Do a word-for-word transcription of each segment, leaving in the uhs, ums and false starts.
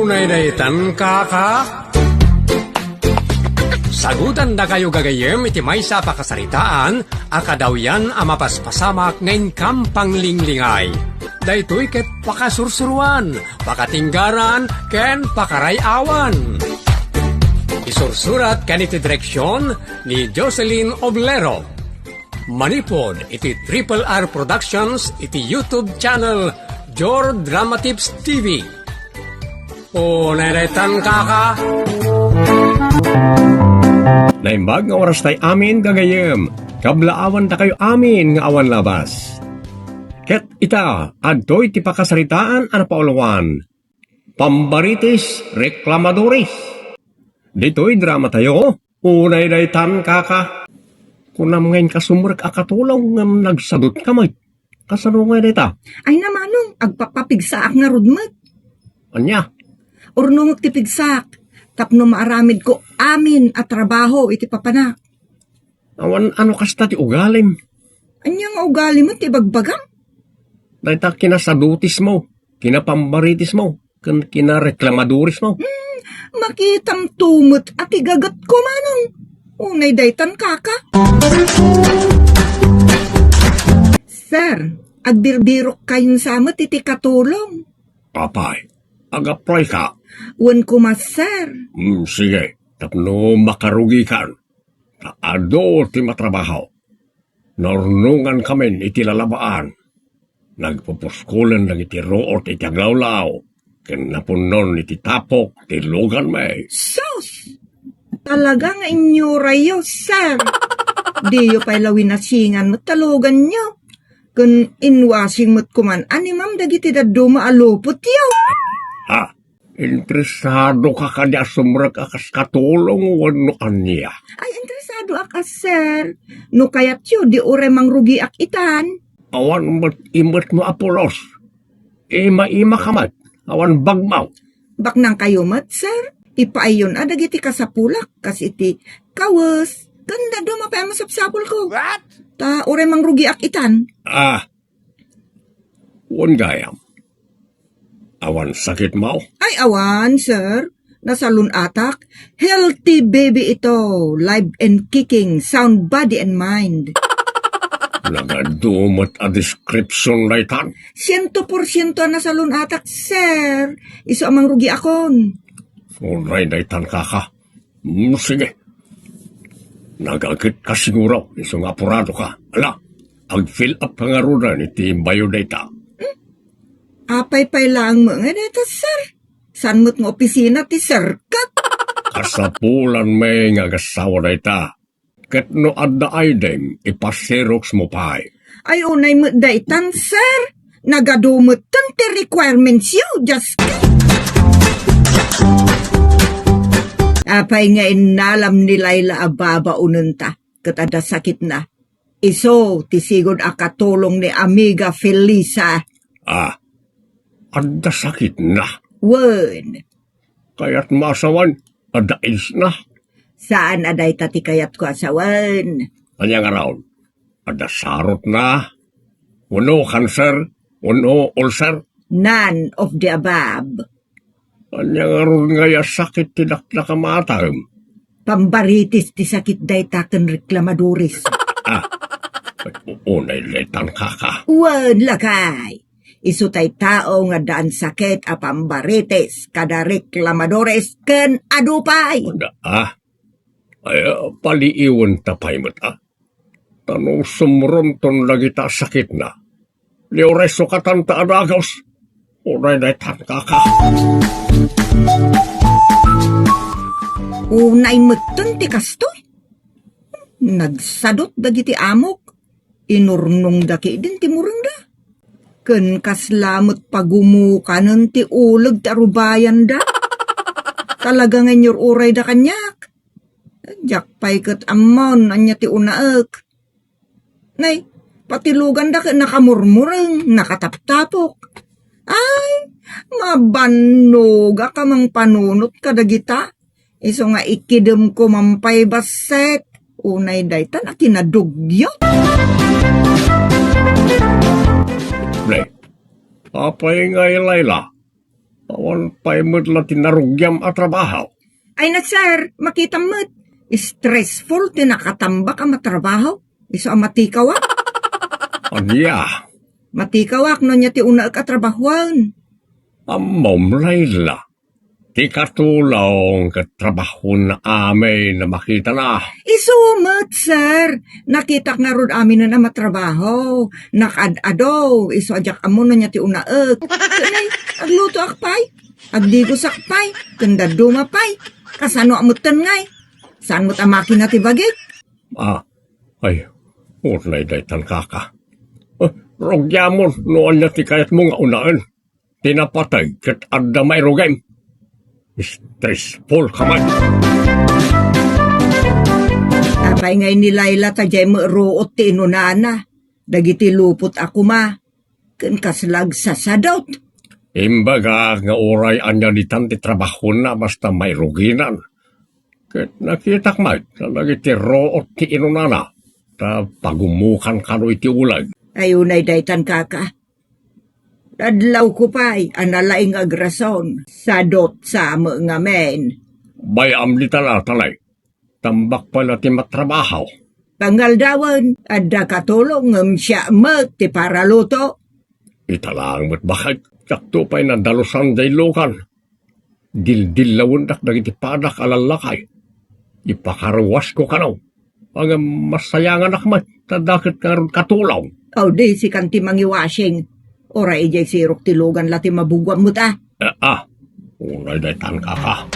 Unay daytan, kaka? Sagutandakayo gagayyem iti maysa a pakasaritaan a kadawyan a mapaspasamak nga inkam panglinglingay. Daytoy ket pakasursuruan, pakatinggaran, ken pakaray-awan. Isursurat ken iti direksion ni Jocelyn Oblero. Manipud iti Triple R Productions iti YouTube channel Jor Drama Tips T V. Unay daytan, kaka? Naimbag nga oras tay amin, gagayyem. Kablaawandakayo amin nga awan labas. Ket ita, adtoy ti pakasaritaan a napauluan. Pambaritis, reklamadores. Ditoy dramatayo, unay daytan, kaka. Kunam nga inka sumrek a katulong ngem nagsadutka met. Kasano nga dayta? Ay na, manong, agpapapigsaak ngarud met. Ania? Urnongek ti pigsaak tapno maaramidko amin a trabaho iti papanak. Awan ano kasta ti ugalim. Ania nga ugali met ti ibagbagam? Dayta kinasadutismo, kinapambaritismo, ken kinareklamadorismo. Hmm, makitam tumet a ti gagatko, manong. Unay daytan, kaka. Sir, agbirbirok kayonsa met iti katulong. Apay, ag-apply ka? Wen koma, sir. Hmm, sige, tapno makarugikan. Ta adu ti matrabaho. Naurnongankamin iti lalabaan. Nagpupuskulen dagiti ruot iti aglawlaw, ken napunnon iti tapok ti luganmi. Sus! Talaga nga inyurayo, sir. Diyo pay la winasingan met ta luganyo. Ken inwasing met koman a ni ma'am dagiti dadduma a lupotyo. Ha? Interesadoka kadi a sumrek a kas katulong wenno ania? Ay, interesadoak a, sir. No kayatyo, di uray mangrugiak itan. Awan met imetmo a pulos. Ima-imaka met. Awan bagmo. Baknangkayo met, sir. Ipaayyon a dagiti kasapulak, kas iti kawes, ken dadduma pay a masapsapulko. What? Ta uray mangrugiak itan. Ah, Wen gayam. Awan sakitmo? Ay, awan, sir. Nasalun-atak. Healthy baby ito. Live and kicking. Sound body and mind. Nagadu met a description daytan. Siento porsiento a nasalun-atak, sir. Isu a mangrugiakon. Uray daytan, kaka. Hmm, sige. Nagagetka siguro, isu nga apuradoka. Ala, ag-fill up ka ngaruden iti bio dayta. Apay pay laeng met nga dayta, sir? Saan met nga opisina ti sir ket? Kasapulanmi nga agassawa dayta. Ket no adda I D mo, ipa-xerox mo pay. Ay, unay met daytan, sir. Nagadu metten ti requirements yo, just. Apay nga innalam ni Laila a babaonenta, ket adda sakitna. Isu ti sigud a katulong ni Amiga Felisa. Ah, adda sakitna? Wen. Kayatmo a sawen, adda AIDS na? Saan a dayta ti kayatko a sawen. Ania ngarud? Adda sarotna? Wenno cancer? Wenno ulcer? None of the above. Ania ngarud ngay a sakit ti dakdak a maatam? Pambaritis ti sakit dayta ken reklamadores. Ah, unay daytan, kaka. Wen, lakay. Isu tay tao nga addaan sakit a pambaritis, kada reklamadores, ken adu pay. Wen, ah. Ay, ah, paliiwenta pay met, ah. Ta no sumronton dagita a sakitna, di uray sukatanta a dagus. Uray daytan, kaka. Unay metten ti kastoy. Nagsadut dagiti amok. Inurnongda ketdin ti murengda. Ken kasla met pagumukanen ti uleg ti arubayanda. Talaga nga inyur-urayda kaniak. Diak pay ket ammon ania ti unaek. Nay, pati luganda ket nakamurmureng, nakataptapok. Ay, mabannogak a mangpanunot kadagita. Isu nga ikidemko man pay bassit. Unay daytan a kinadugyot. Nay, apay ngay, Laila? Awan pay met la ti narugiam a trabaho. Ay na, sir, makitam met. Stressful ti nakatambak a matrabaho. Isu a matikawak. Ania? Matikawak no ania ti unaek a trabahoen. Ammom, Laila. Ti katulong ket trabahona amin a makitana. Isu met, sir. Nakitak ngarud aminen a matrabaho. Nakaad-ado. Isu a diak ammo no ania ti unaek. Ket nay, aglutoak pay. Agdigosak pay. Ken dadduma pay. Kasano a metten ngay? Saan met a makina ti bagik? Ah, ay, unay daytan, kaka. Ah, rugiamon no ania ti kayatmo nga unaen. Ti napateg ket adda mairugim. Stressful ka man. Apay ngay ni Laila ta diay met ruot ti inunana dagiti lupot a kuma ken kasla agsasadot? Imbagak nga uray ania ditan ti trabahona basta mairuginan. Ket nakitak met dagiti ruot ti inunana ta pagumukan kano iti uleg. Ay unay daytan, kaka. Adlawko pay a nalaing nga agrason. Sadot sa met ngamin. Bay-am ditan a talay. Tambak pay la ti matrabaho. Pangaldawen, adda katulong ngem siak met ti paraluto. Ita laeng met baket, dakto pay nadalusan diay lukan. Dildillawendak dagiti padak a lallakay. Ipakaruasko kano. Ngem masayanganak met, ta dakket ngarud katulong. Aw, di sikan ti mangiwashing. Uray idiay sirok ti lugan la ti mabuguam met a. Eh, ah, unay daytan, kaka.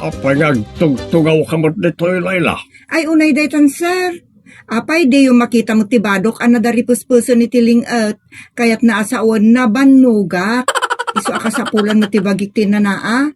Apay nga agtugtugaw ka met ditoy, Laila? Ay, unay daytan, sir. Apay, diyo makita met ti badok a nadaripespesen iti ling-et. Kayatna a sawen, nabannogak. Isu a kasapulan met ti bagik ti nanaa.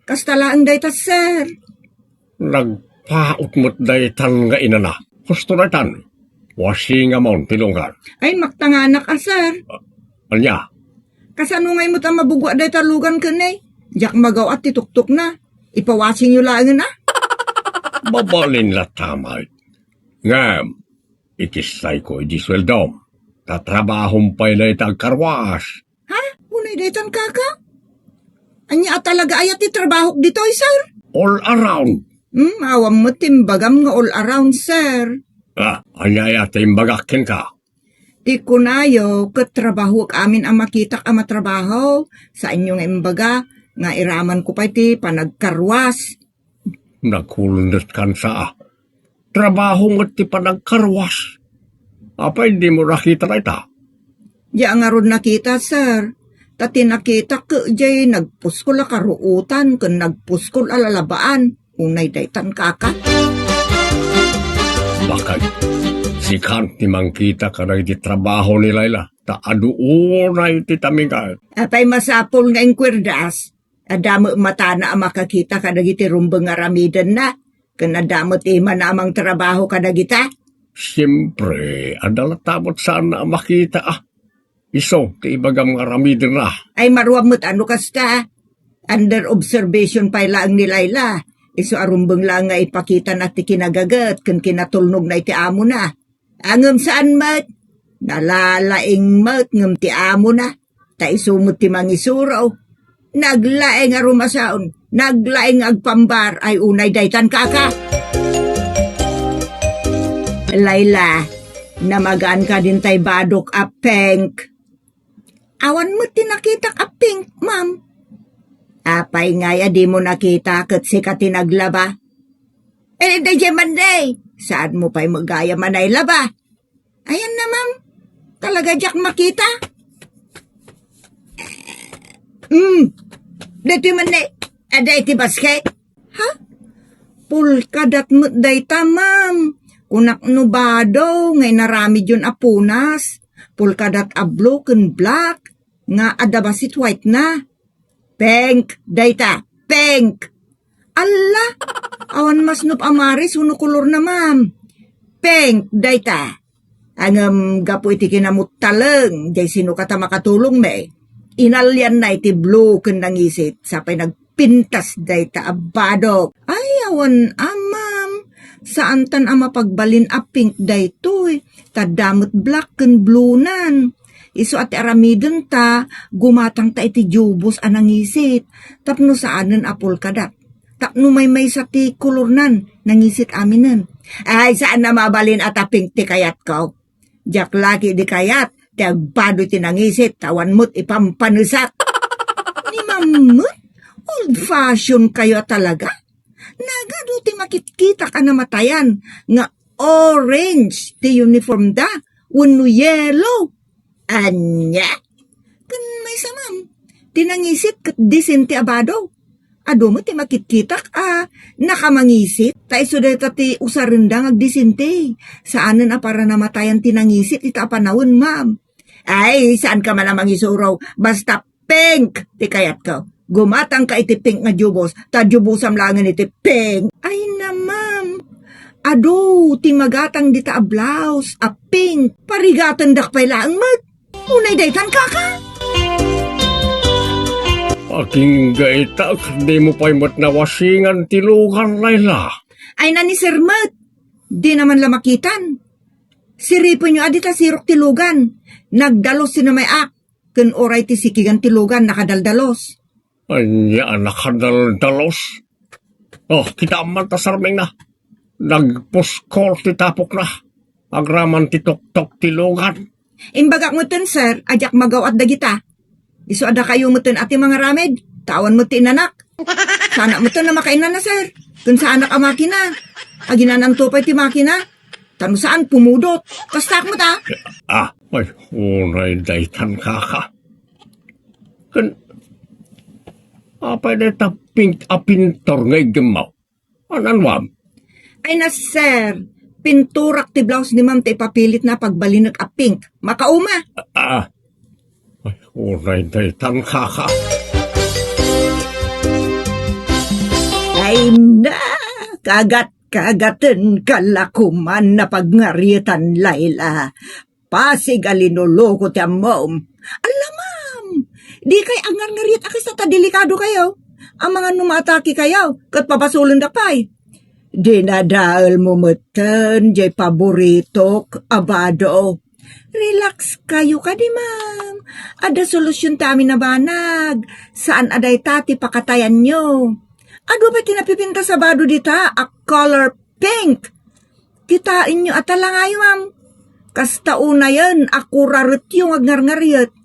Kasta laeng dayta, sir. Nagpaut met daytan nga inana. Husto daytan. Wasingamon ti lugan. Ay, maktanganak a, sir. Ania? Kasano ngay met a mabugua dayta lugan ken ni? Diak magaw-at ti tuktukna. Ipawasingyo laengen a. Mabalin latta met. Ngem, ikissayko idi sueldom. Tatrabahom pay dayta agkarwas. Ha? Unay daytan, kaka? Ania a talaga aya ti trabahok ditoy, sir? All around. Hmm, awan met ti imbagam nga all around, sir. Ah, ania aya ti imbagak kenka? Ti kunayo, ket trabahoek amin a makitak a matrabaho. Saanyo nga imbaga nga iramanko pay ti panagkarwas. Nakulnet kansa. Trabaho met ti panagkarwas. Apay, dimo nakita dayta? Diak ngarud nakita, sir. Ta ti nakitak ket diay nagpuskol a karuotan ken nagpuskol a lalabaan. Unay daytan, kaka. Bakay, sikan ti mangkita kadagiti trabaho ni Laila. Ta adu unay ti tamingan. Apay masapul nga inkuerdas? Adda met matana a makakita kadagiti rumbeng nga aramidenna, ken adda met imana a mangtrabaho kadagita? Siempre, adda latta met saanna a makita a. Isu ti ibagam nga aramidenna. Ay, maruam met a no kasta. Under observation pay laeng ni Laila. Isu a rumbeng laeng nga ipakitana ti kinagaget ken kinatulnogna iti amona. Ngem saan met, nalalaing met ngem ti amona, ta isu met ti mangisuro. Naglaing a rumasaon, naglaing nga agpambar, ay unay daytan, kaka. Laila, namagaan kadin tay badok a pink. Awan met ti nakitak a pink, ma'am. Apay ngay a dimo nakita ket sika ti naglaba? Eh, daydiay man, day. Saanmo pay met gayam a nailaba? Ayan na, ma'am. Talaga diak makita. Hmm. Daytoy man, day. Adda iti basket. Ha? Polka dot met dayta, ma'am. Kunak no bado nga inaramidyon a punas. Polka dot a blue ken black nga adda bassit white na. Pink dayta, pink. Alla, awan masnop a maris uno kolorna, ma'am. Pink dayta. Ngem gapu iti kinamuttaleng, diay sino kata makatulongmi. Inalianna iti blue ken nangisit, sapay nagpintas dayta a badok. Ay, awan a, ma'am. Saantan a mapagbalin a pink daytoy. Ta adda met black ken blue nan. Isu a ti aramidenta, gumatangta iti jubos a nangisit, tapno saanen a polka dot. Tapno maymaysa ti kolornan, nangisit aminen. Ay, saan a mabalin a ta pink ti kayatko. Diak la ketdi kayat ti agbado ti nangisit, ta awan met ipampanesak. Ni Ma'am met, old fashion kayo a talaga. Nagadu ti makitkitak a namatayan nga orange ti uniform da, wenno yellow. Ania? Ken maysa, ma'am, ti nangisit ket disente a bado. Adu met ti makitkitak a nakamangisit, ta isu dayta ti usarenda nga agdisente. Saanen a para namatayan ti nangisit ita a panawen, ma'am. Ay, saanka man a mangisuro. Basta pink ti kayatko. Gumatangka iti pink nga jubos, ta jubosam laengen iti pink. Ay na, ma'am. Adu ti magatang dita a blouse a pink. Parigatendak pay laeng met. Unay daytan, kaka. Agingga ita, dimo pay met nawasingan ti lugan, Laila. Ay na ni sir met. Di naman la makitan. Siripenyo a dita sirok ti lugan. Nagdalos ti namay-ak. Ken uray ti sikigan ti lugan, nakadaldalos. Ania a nakadaldalos? Oh, kitaem man ta sarmingna. Nagpuskol ti tapokna. Agraman ti tuktok ti lugan. Imbagak metten, sir, a diak magaw-at dagita. Isu a dakayo metten a ti mangaramid, ta awan met ti inanak. Saanak metten a makainana, sir. Ken saanak a makina. Aginananto pay ti makina. Ta no saan, pumudot. Kastaak met, a. Ah, ay, unay daytan, kaka. Ken, apay dayta pink a pintor nga iggemmo? Anan, ma'am? Ay na, sir. Pinturak ti blouse ni ma'am ta ipapilitna pagbalinek a pink. Makauma. Ah, ay, unay daytan, kaka. Ay na, kagat-kagatenka la koman a pagngaritan, Laila. Pasig a linuloko ti ammom. Alla, ma'am, dikay angarngariat a kasta ta delikadokayo. Amangan no maatakekayo, ket pabasolendak pay. Dinadaelmo metten jay paboritok a bado. Relax kayo kadi, ma'am. Adda solusion ti amin a banag. Saan a dayta ti pakatayanyo. Adu pay ti napipintas a bado dita a color pink. Kitaenyo a talangayo, ma'am. Kasta unayen a kuraretyo nga agngarngariet.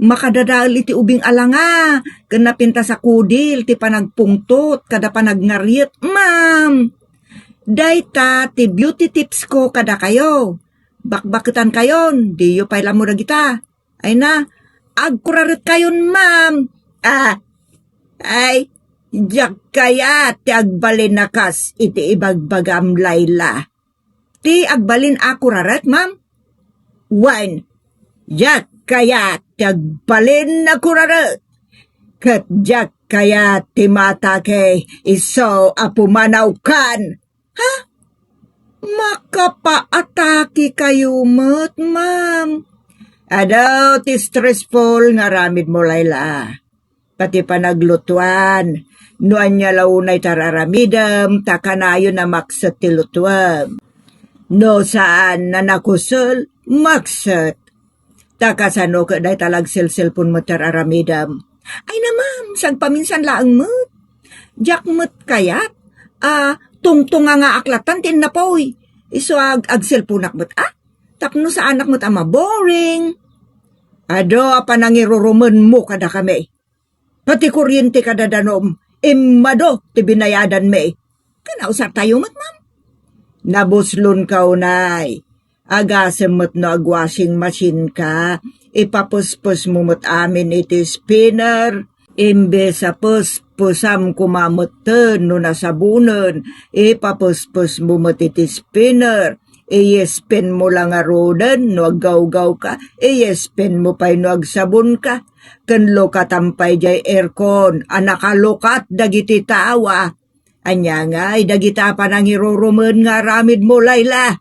Makadadael iti ubing a langa, ken napintas a kudil ti panagpungtot kada panagngariet, ma'am. Dayta ti beauty tipsko kadakayo. Bakbaketankayon, diyo pay lammo dagita. Ay na, agkuraretkayon, ma'am. Ah, ay, diak kayat ti agbalin a kas iti ibagbagam, Laila. Ti agbalin a kuraret, ma'am? Wen, diak kayat ti agbalin a kuraret. Ket diak kayat ti maatake isu a pumanawkan. Ha? Makapaatake kayo met, ma'am. Adu ti stressful nga aramidmo, Laila. Pati panaglutuan. No ania la unay ti ar-aramidem, ta kanayon a makset ti lutuem. No saan a nakusel, makset. Ta kasano ket dayta la agselselpon met ti ar-aramidem? Ay na, ma'am, sagpaminsan laeng met. Diak met kayat a tungtungangaak lattan ti innapuy. Isu ag-, agselponak met, a? Tapno saanak met a maboring. Adu a panangirurumenmo kadakami. Pati kuryente kada danum, immadu ti binayadanmi. Kanausartayo met, ma'am. Nabuslonka unay. Agasem met no ag-washing machine ka, ipapespesmo met amin iti spinner. Imbes a pespesam koma metten no nasabonen, ipapespesmo met iti spinner. Iyespenmo la ngaruden no aggawgawka, iyespenmo pay no agsabonka. Ken lukatam pay jay aircon a nakalukat dagiti tawa. Ania ngay dagita a panangirurumen nga aramidmo, Laila?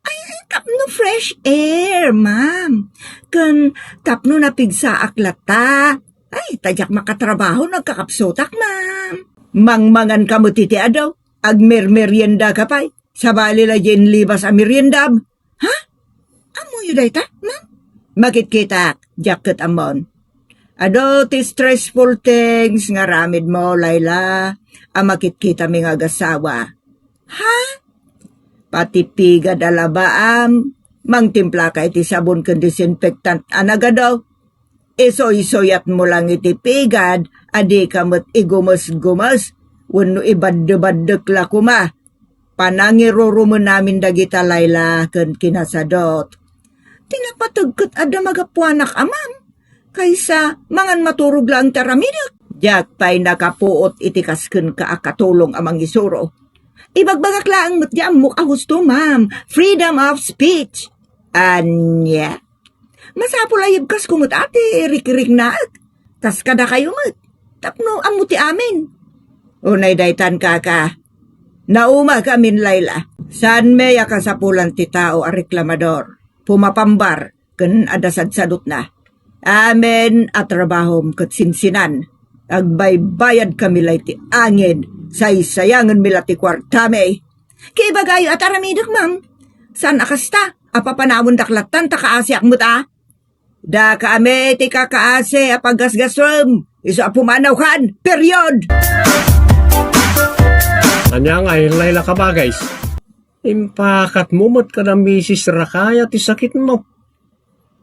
Ay, tapno fresh air, ma'am. Ken tapno napigsaak latta. Ay, ta diak makatrabaho no agkakapsutak, ma'am. Mangmangan ka met iti adu, agmermerienda ka pay. Sabali la diay inlibas a meriendam. Ha? Ammoyo dayta, ma'am? Makitkitak, diak ket ammon. Adu ti stressful things nga aramidmo, Laila, a makitkitami nga agasawa. Ha? Pati pigad a labaam, mangtimplaka iti sabon ken disinfectant a nagadu. Isuysuyatmo lang iti pigad a dika met igumes-gumes wenno ibaddebaddek la koma. Panangirurumen amin dagita, Laila, ken kinasadot. Ti napateg ket adda magapuanak a, ma'am, kaysa mangan maturog laeng ti aramidek. Diak pay nakapuot iti kas kenka a katulong a mangisuro. Ibagbagak laeng met ti ammok a husto, ma'am. Freedom of speech. Ania? Masapul a yibkasko met a ti rikriknaek. Kas kadakayo met. Tapno ammo ti amin. Unay daytan, kaka. Nauma ka amin, Laila. Saanmi a kasapulan ti tao a reklamador, pumapambar, ken adda sadsadutna. Amin a trabahom ket sinsinan. Agbaybayad kami la iti angin, saysayangen mi la ti kuartami. Kibagayo a ti aramidek, ma'am. Saan a kasta, a papanawendak lattan ta kaasiak met a. Dakaami ti kakaasi a paggasgasem, isu a pumanawkan. Period! Ania ngay, Laila, kabagay? Impakatmo met kada misis Rakaya ti sakitmo.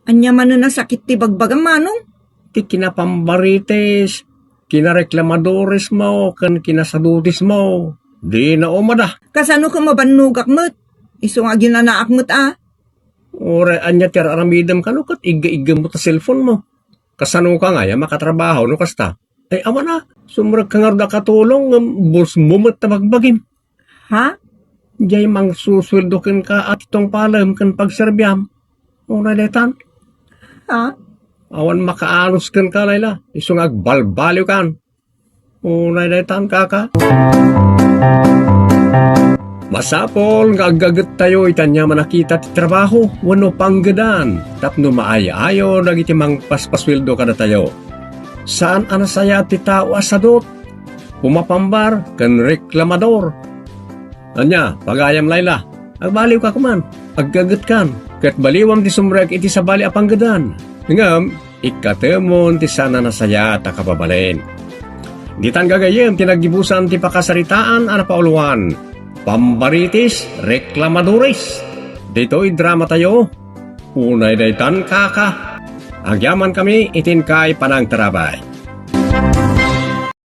Ania manen a sakit ti bagbagam, Manong? Ti kinapambaritis, kinareklamadorismo, ken kinasadutismo. Dina umada. Kasano ket mabannogak met? Isu nga aginanaak met a. Uray ania ti ar-aramidem kano ket igga-iggam mo ta cellphone mo. Kasano ka ngay a makatrabaho no kasta? Ay, awan a, sumrek ka ngarud a katulong ngem bulsmo met ta bagbagim. Ha? Diay mangsusueldo kenka a ti tungpalem ken pagserbiam. Unay daytan? Ha? Awan makaanos kenka, Laila. Isu nga agbalbaliwkan. Unay daytan, kaka. Masapul nga aggagettayo iti ania a nakita ti trabaho wenno panggedan tapno maay-ayo dagiti mangpaspasueldo kadatayo. Saan a nasayaat ti tao a sadut, pumapambar, ken reklamador. Ania, pagayam, Laila, agbaliwka koma, aggagetkan, ket baliwam ti sumrek iti sabali a panggedan. Ngem, ikkatemon ti saan a nasayaat a kababalin. Ditan gagayyem ti naggibusan ti pakasaritaan a napauluan, Pambaritis, Reklamadores. Ditoy dramatayo, Unay daytan, kaka. Agyamankami iti inkay panangtarabay.